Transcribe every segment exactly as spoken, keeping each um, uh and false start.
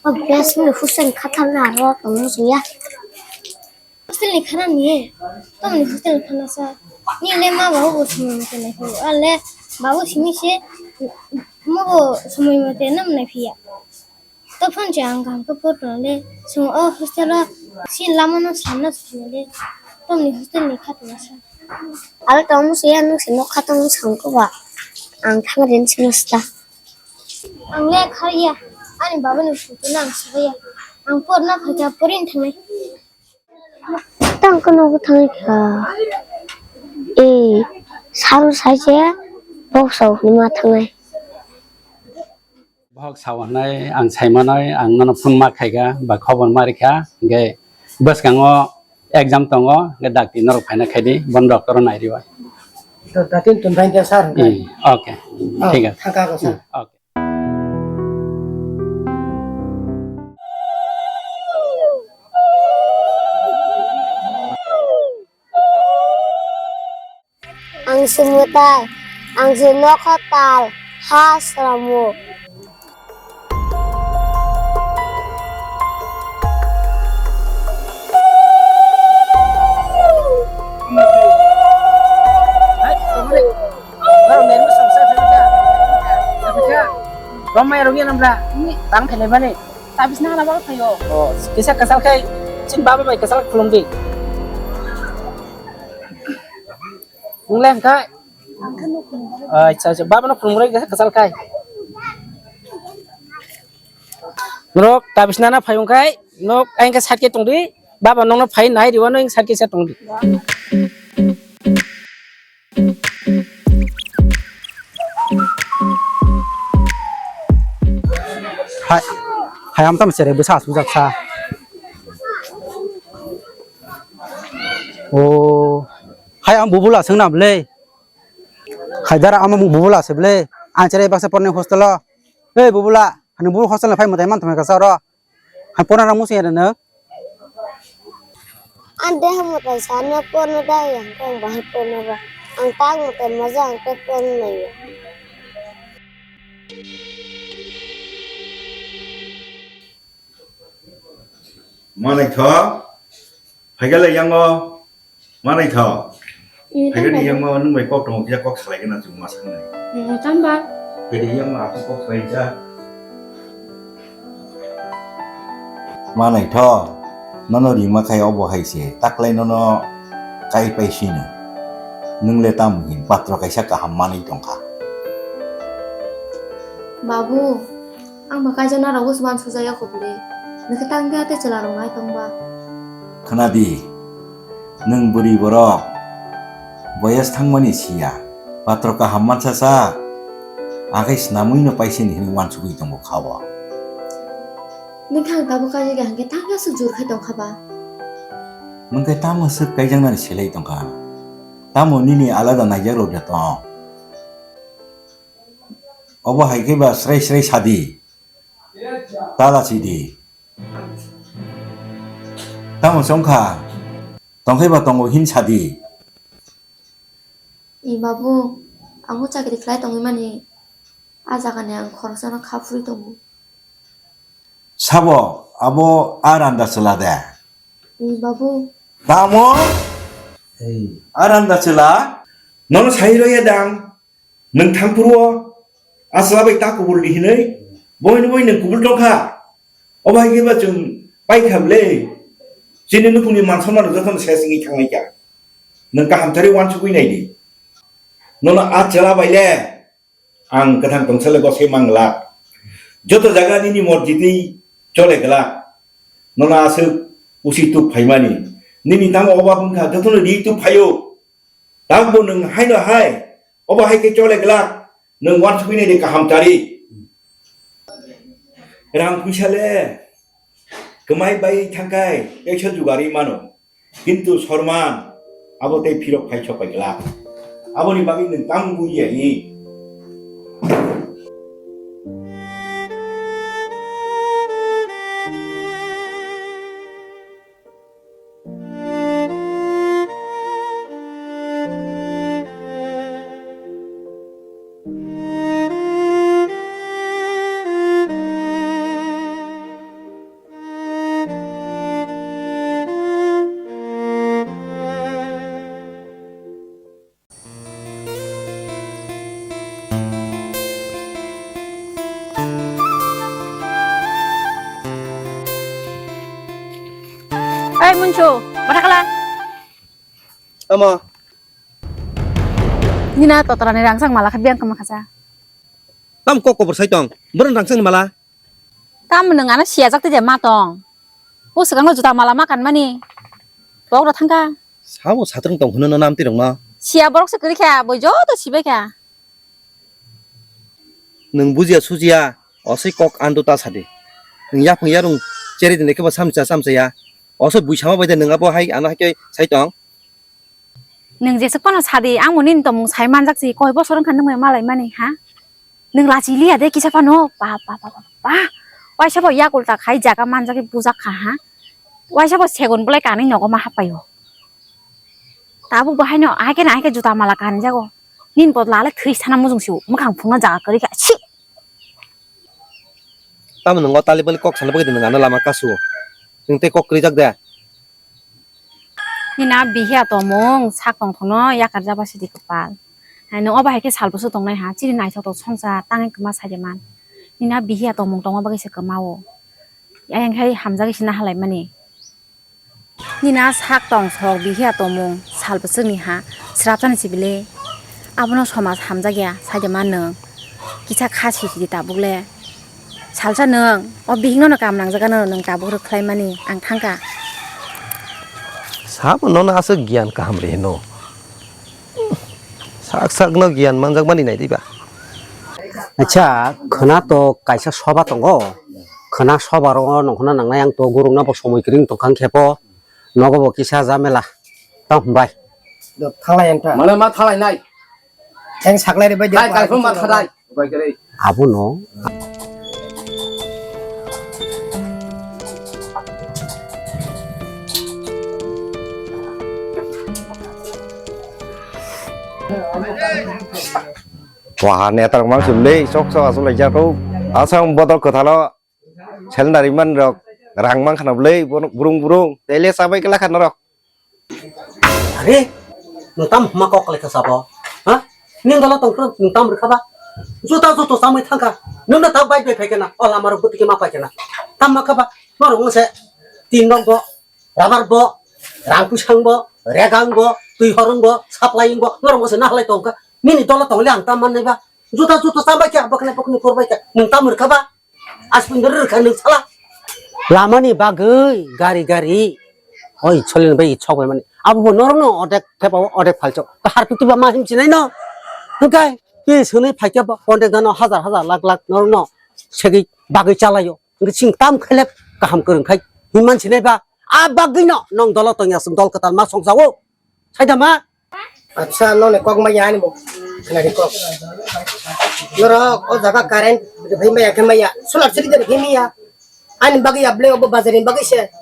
O best ni hostel khathar na aro tongmo singya. Hostel ni khana ni, tamo ni hostel ni khana sa. Ni le ma babu bo sumui mate nai phuru. A le babu simi se mo bo sumui mate nam nai phiya. To phone che ang kaham khe por tong le. Sung o hostel o si lama no sanna sung le. Tamo ni hostel ni khathar na sa. Aro tongmo singya nung se nok khatong song ko ba. Ang thang rin sing sta. Ang le khariya, ani baba ni photo no ang sugaya. Ang porna phaikha, porin thangnai. Tang kono thangkha. Eh, saru saje, bok sau ni ma thangnai. Bok sau nai, ang saimanai, ang nono phone ma khaikha, ba khobor ma rikha, hingke bwskango exam tongo, hingke dakti norok phaina khaidi, bon doctor nai ribai. To datin tun bhai dia sir. Hmm, okay. Oh, thik ase. Thangka ko sir. Hmm, okay. Ang se mwtai, ang se nokha tal, ha sramo. Romai rok yan amra tang phele mani tabis na hana bal phayo. Oh, kisa kasal khai chin baba bai kasal khulum di. Nung le hwnkhe? Acha, acha, baba no khulumrwi kwchal khai. Norok tabis nana phai wngkhai, nok ang khe side khe tongdi, baba nokno phai nai riwano ang side khe se tongdi. Hai, hai, amtam sere bwsa aswk jak sa. O, hai, ang bubula swng na bwle. Hai, dara, ama bubula se bwle. Ang chere baksa porni hostel o. Ei, bubula, hani bubula hostel na phai mwtai man thangma kasa oro. Hai, porna rang musi ya na. Ang deha mwtai sana porna da ya, ang bahai porna ba. Ang tak mwtai maja ang tak porna ya. Manaitho, phaikhe le yango, manaitho. Phaikhe ni yango nwng bai kok tongo, kisa kok salai gana chwng ma sangnai. Tamba. Phaikhe yango ako kok salai ja. Manaitho, nono rima khai obo hai se, taklai nono kai pai sino. Nwng le tamo hin patro kaisa kaham manwi tongkha. Babu, ang ba kaijaknai rok bwswk uansukjak ya kho bwle. Nwng khe tang khe tei chwla rok nai tong ba. Khna di, nwng bwrwi borok, boyes thangmani siya, patro kaham mansa sa, akhai snamwi no paisini hinwi uansugwi tongo kha o. Nwng khe ang tabuk kaijak ya hwnkhe tang khe aswk jur khai tong kha ba. Nwng khe tamo swk kaijaknani selai tong kha? Tamo nini alada naijak rok da tong? Obo hai khe ba srai srai sadi. Tala sidi. Tamo chongkha? Tongkhai ba tongo hin sadi. I babu, ang o chakri khlai tongwi mani, a jaga ni ang khoroksa no kha phuri tongo. Sabo, abo a randa chwla de? I babu. Tamo? Ei. A randa chwla? Nono sai rw ya dang? Nwng thang phuru o, a chwla bai ta kubul di hinwi, boino boi nwng kubul tong kha. Obo hai khe ba chwng pai kha bwle. Chini nukhungni man somano jotono se singwi thangnai kha. Nwng kaham thari uansugwi nai di. Nono a chwla bai le ang kwthang tongsa le gosai mang glak. Joto jaga nini morjitwi chole glak. Nono aswk usi tuk phaimani. Nini tamo obab wngkha, jotono ri tuk phaio. Takbo nwng haino hai, obo hai khe chole glak, nwng uansugwi nai de kaham tari. Rang puisa le kwmai bai thangkhai, teisa jugarwi mano. Kintu sorman, abo tei phirok phai sopai glak. Aboni bagwi nwng tamo bujiya hi? Sho, bata kala. Tamo? Nina totorani rangchak mala kha biyang kama khacha. Tam kok kobor sai tong. Borok rangchak ni mala. Tam nwng ano siya jak tei ma tong. O swkang juta mala ma kan mani. Bok rok thangka. Sabo satrung tong hwnwi no nam tirok no. Siya borok se kwrwi kha, boi joto sibai kha. Nwng bujiya sujiya, osoi kok andu ta sadi. Nwng yaphang yarung cheri dine khe bo samcha samcha ya. Osoi bui sama bai de nwng abo hai ano hai khe sai tong. Nwng jeswk phano sadi, ang bo nini tongmung sai manjak si, koi bosor wngkha nwng bai malai mani, ha? Nwng lachi liya de kisa phano, ba, ba, ba, ba, ba. Waisa bo yak ulta khai jaga manjak bujak kha, ha? Waisa bo segon bolai kanwi nogo ma hapai o. Tabuk bo haino, ahai khe na ahai khe juta mala kanwi jago. Nini bodol le thwi sana mujung si o, mwkhang phungna jaga kwrwi kha, si! Tamo nwng o tali bali kok sana bagwi nwng ano lama kasu o. Nwng tei kok kwrwi jak de? Nina bihiya tongmung sak tongthokno yakar jaba sidi kwpal. Hai nwng obo hai khe sal bwswk tongnai ha, chini naithok tok songcha tangwi kwma saide man. Nina bihiya tongmung tongma bagwi se kwma o. Ayang khai hamjagwi se nahalaimani. Nina sak tong sok bihiya tongmung sal bwswkni ha, srapjani sibile. Abono somaj hamjakya saide man nwng. Kisa kha sisidi tabuk le. Salsa nwng o bihikno no kam nangjagano nwng tabuk rwkhlaimani ang thangkha. Sabo nono aswk giyan kaham rihino. Sak sakno giyan manjakmani nai diba? Acha, khwna to kaisa soba tongo. Khwna soba ro nongkhorna nangnai ang to gurungna bo somoi kwrwng tongkha khepo. Nogo bo kisa jamela. Tong bai. Do thalai ang ta. Mane ma thalai nai. Ang saklai re bai de. Dai, dai, phone ma thadai. Abono. Waha netar mang sumlei, sok sok aswk lai jato. Asang bodol kwthalo. Sel nari man rok. Rang mang khana blei, burung burung. Tele sabai kela khana rok. Are, nwng tamo hwnma kok kwlai kha sabo? Ha? Nini dolo tong phuru nwng tamo rwkha ba? Juta juto chamwi thangkha. Nwngno tak bai bai phaikha na, o lama rok bwtwi khe ma paikha na. Tamo kha ba? Norok wngse tin rok bo, rubber bo, rang pusang bo, regang bo, twi horong bo, supply bo, norok wngse nahalai tongkha. Nini dolo tongli ang tam mannai ba? Juta juto chambai kha, bwkhnai bwkhnai phurbai kha. Nwng tamo rwkha ba? Aswk rwrwkha nwng sala. Lamani bagwi gari gari. Oi, solini bai sok bai mani. Abo bo norokno odek thepa o, odek phalchok. To harpi tuba ma himchinai no. Hwnkhe, pi swnwi phaikhe ba, contact dano hajar hajar lakh lakh norokno segwi bagwi chalaio. Hwnkhe chwng tam khailek kaham kwrwng khai himman sinai ba. A bagwino nong dolo tongya chwng dol kwtal ma songjago. Saida ma? Acha, noni kok maya ani bo. Khna di kok. Norok o jaga current rwphai maya khe maya. Solar siri de rwphai maya. Ani bagwi ya ble obo bazar ni bagwi se.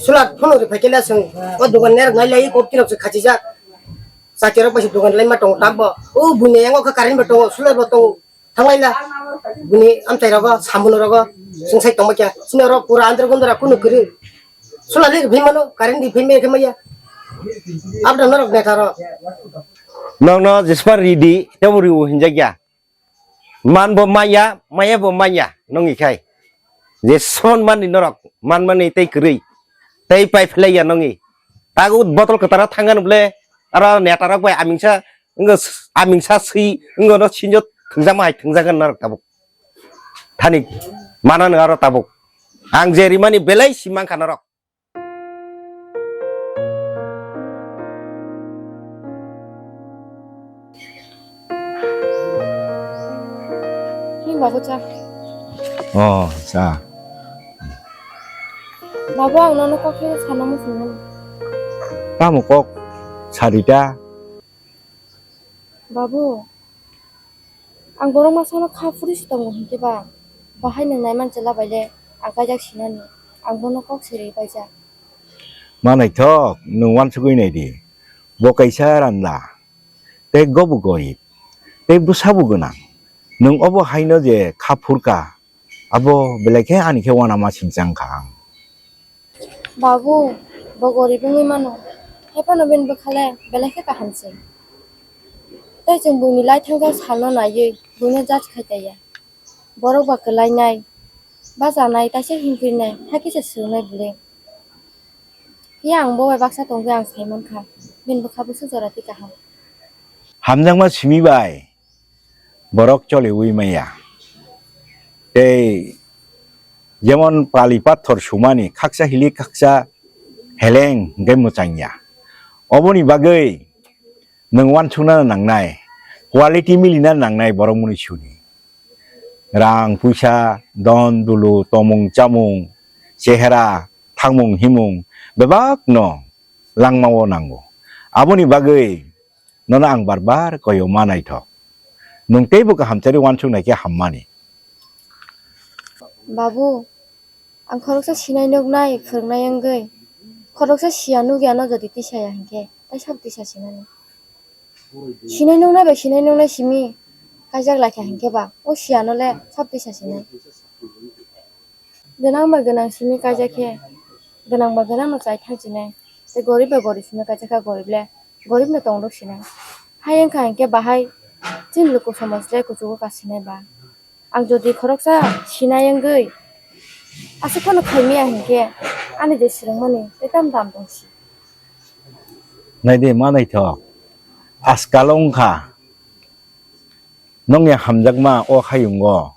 Solar phone rwphai khe la chwng. O dogan ner ngai lai kok tirok se khachijak. Chakirok bai se dogan lai ma tongo tak bo. O buini yango khe current bo tongo, solar bo tongo. Thanglai la. Bini amchai rogo, samung rogo, sungsai tongma kya. Sini oro pura andro gondra kunu kiri. Solar ni bhimano, current ni bhimano khe maya. Abda norok neta ro. Nokno jespa ridi, tebo riu hinjakya. Man bo maya, maya bo maya, nongi khai. Jespan mani norok, man mani tei kwrwi. Tei pai phlaiya nongi. Tago botol kwtara thangan ble, aro neta rok bai amingsa Wngkha s-, amingsa swi wngkha no sinjo thwngjama hai thwngjagan norok tabuk. Thani mana nw aro tabuk. Ang je rimani belai si mankha norok. Ni babu cha. Oh, cha. Babu, ang nono kok khe sana muchungmani. Tamo kok sarita? Babu, ang borok masano kha phuri se tongo hinkhe ba, bahai nwng naiman chwla bai le ang kaijak sinani, ang bono kok se rwi paijak. Ma naithok, nwng uansugwi nai di, bo kaisa randa, tei gobo goib, tei bwsabo gwnang, nwng obo haino je kha phurka, abo belai khe ani khe uanama singcha wngkha ang. Babu, bo gorib wngwi mano, hai phano bini bwkha le belai khe kaham se. Tei chwng buini lai thangjak salno naiwi buino judge khai taiya. Borok ba kwlainai, bachanai, kaisa himpirnai, hakhe se swrwngnai bwle. Phiya ang bo bai baksa tongwi ang sai mankha, bini bwkha bwswk jora twi kaham. Hamjakma simi bai borok choliwi maya. Tei jemon pali pathor sumani khaksa hilik khaksa heleng hwnkhe mwchangya. Oboni bagwi nwng uansukna nangnai, quality milina nangnai borok mwnwi suni. Rang puisa, don dulu, tomung chamung, chehera, thangmung himung bebakno langmao nango. Aboni bagwi nono ang bar bar koyo ma naithok. Nwng teibo kaham chari uansuk naikhe hammani. Babu, ang khoroksa sinai nuknai phwrwngnai wngwi, khoroksa siya nukya no jodi tisaya hinkhe, tai sabo tisa sinani. Sinai nuknai bai sinai nuknai simi kaijak laikha hinkhe ba, o siya no le sabo tisa sinai. Gwnang ba gwnang simi kaijak khe, gwnang ba gwnang no chai thang sinai. Tei gorib ba gorib simi kaijak kha gorib le, gorib no tong rw sinai. Hai wngkha hinkhe bahai chini luku somaj le kuchugo ka sinai ba. Ang jodi khoroksa sinai wngwi aswk phano khaimaya hinkhe ani je swrwngmani tei tamo dam tong si. Naidi ma naithok, askal wngkha nokni hamjakma o hayungo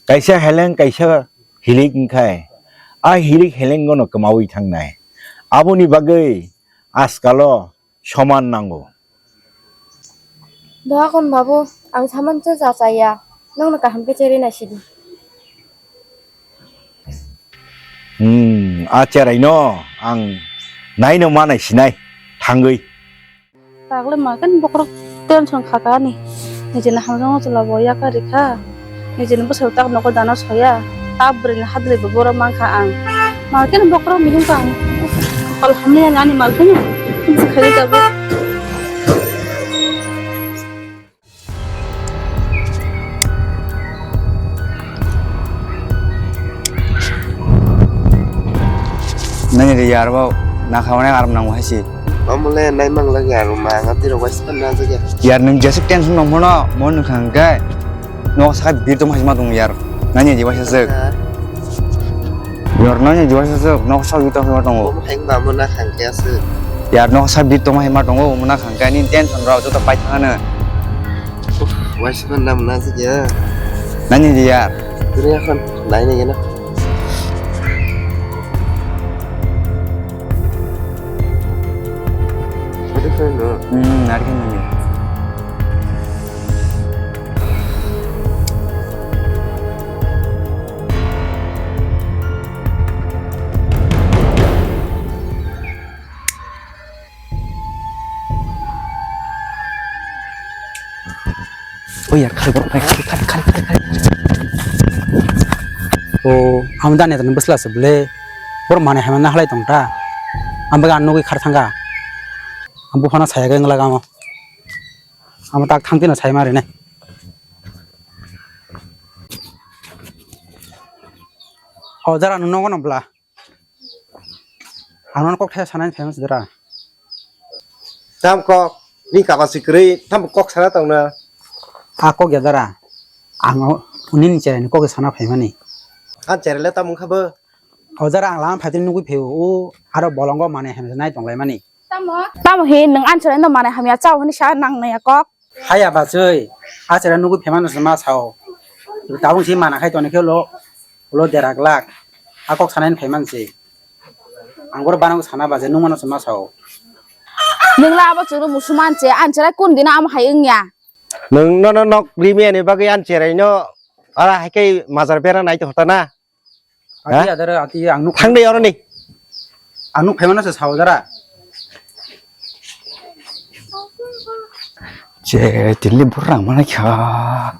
kaisa heleng kaisa hilik wngkhai, a hilik helengo no kwmawi thangnai. Aboni bagwi askalo soman nango. Dohakon babu, ang saman cha cha chaya, nokno kaham khe cherwi naisidi. Hmm, a cherai no ang naino ma naisinai thangwi. Tagle ma ken bokrok tension khaka ani. Nijini hamjakma chwla bo yakari kha. Nijini bwsai tak nogo dana soya. Ta bwrwini hadri bo borok mankha ang. Ma ken bokrok mihim kha ang. Kol hamni ani ani mal kunu. Bwsai khali tabuk. Nani de yar ba nakha mane aram nang hai si. Amole nai mang lagi arum ma ngati ro wais pan na jage. Yar nung jesik tension nong mono mon nung khang kai. Nok saka bir tong hai ma tong yar. Nani de wais asuk. Yar nani de wais asuk nok saka bir tong hai ma tongo. Heng ba mo na khang kai asuk. Yar nok saka bir tong hai ma tongo mo na khang kai ni tension rok joto pai thang ano. Wais pan na mo na jage. Nani de yar. Dini akan nai ni gana. Ada kan no. Hmm, ada kan nani. O yar, khali borok phai, khali, khali, khali, khali, khali. O, amo dani tani bwsla se bwle. Borok manwi hamya nahalai tong ta. Ang bagwi ang nugwi khar thangkha. Ang buphano saya khe wngla kamo. Amo tak thang tino sai ma rine. O jara nwng nogo no bwla. Ang nono kok thaisa sanani phaima se dara. Tam kok, ni kaba si kwrwi, tam kok sana tongna. A kok ya dara. Ang o, nini cherai ni kok sana phaimani. An cherai le tam wngkha bo. O dara ang lama phaitini nugwi phaiwi o, aro bolongo manwi hamya nai tonglaimani. Tamo? Tamo he nwng an cherai no manwi hamya chao hwnwi sa nang naiya kok? Haya bachwi, a cherai nugwi phaimano se ma sao. Tabuk si mana khai toni khe ulo, ulo derak lak. A kok sanani phaiman se. Ang oro banang sana baje nung mano se ma sao. Nwng la abo chwngno musuman se, an cherai kun dina amo hai wngya. Nwng nono nok rimi ani bagwi an cherai no ara hai khe majar bera nai to hota na. Ati adara ati ang nuk thang de oro ni. Ang nuk phaimano se sao dara. Je tili burang mana kha.